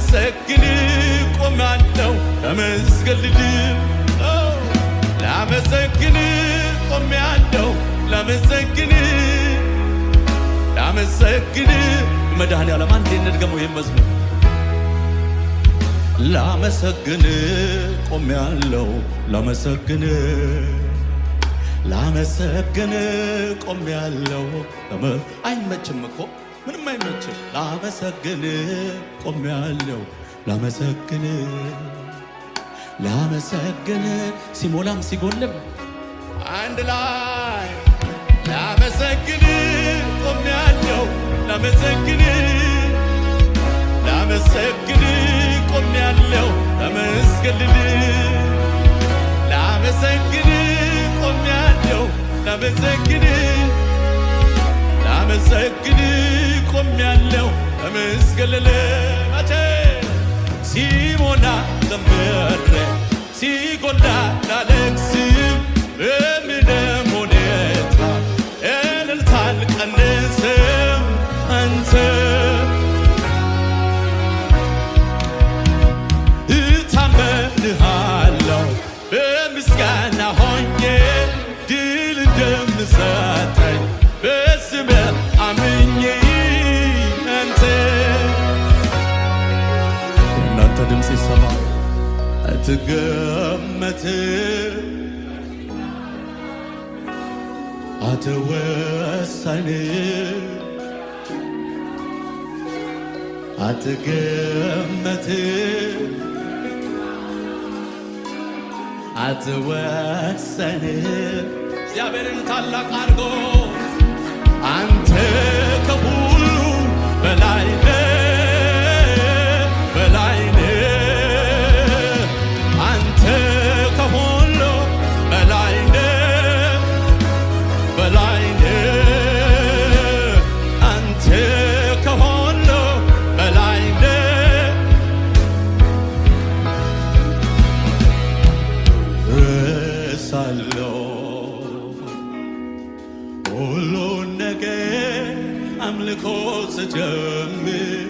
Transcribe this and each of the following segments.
ላመሰግን ቆሜያለሁ ተመስገን ልል፣ ላመሰግን ቆሜያለሁ፣ ላመሰግን፣ ላመሰግን። መድኃኔዓለም አንዴ እንድገመው ይህን መዝሙር። ላመሰግን ቆሜያለሁ፣ ላመሰግን፣ ላመሰግን ቆሜያለሁ። አይመችም እኮ፣ ምንም አይመችም። ላመሰግን ቆሜያለሁ፣ ላመሰግን፣ ላመሰግን፣ ሲሞላም ሲጎልም አንድ ላይ። ላመሰግን ቆሜያለሁ፣ ላመሰግን፣ ላመሰግን ቆሜያለሁ፣ ተመስገን ልል። ላመሰግን ቆሜያለሁ፣ ላመሰግን፣ ላመሰግን ቆሜያለሁ፣ ተመስገን ልል። መቼ ሲሞላ ዘምሬ ሲጎላ ላለቅስም፣ በምንም ሁኔታ እልልታ አልቀንስም። አንተ እታመንሃለሁ፣ በምስጋና ሆኜ ድል እንደምሰጠኝ በስምህ አምኜ። አንተ የእናንተ ድምፅ ይሰማ። አትገመት፣ አትወሰን፣ አትገመት፣ አትወሰን። እግዚአብሔርን ታላቅ አድርጎ አንተ ከሁሉ በላይ ነህ፣ በላይ ነህ። አንተ ከሁሉ በላይ ነህ፣ በላይ ነህ። አንተ ከሁሉ በላይ ነህ። ረሳለሁ ሁሉን ነገር አምልኮ ስጀምር፣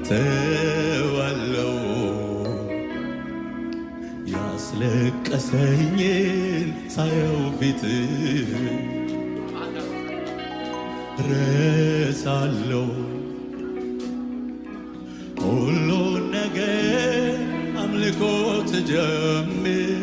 ተዋለው ያስለቀሰኝን ሳየው ፊት። ረሳለሁ ሁሉን ነገር አምልኮ ስጀምር።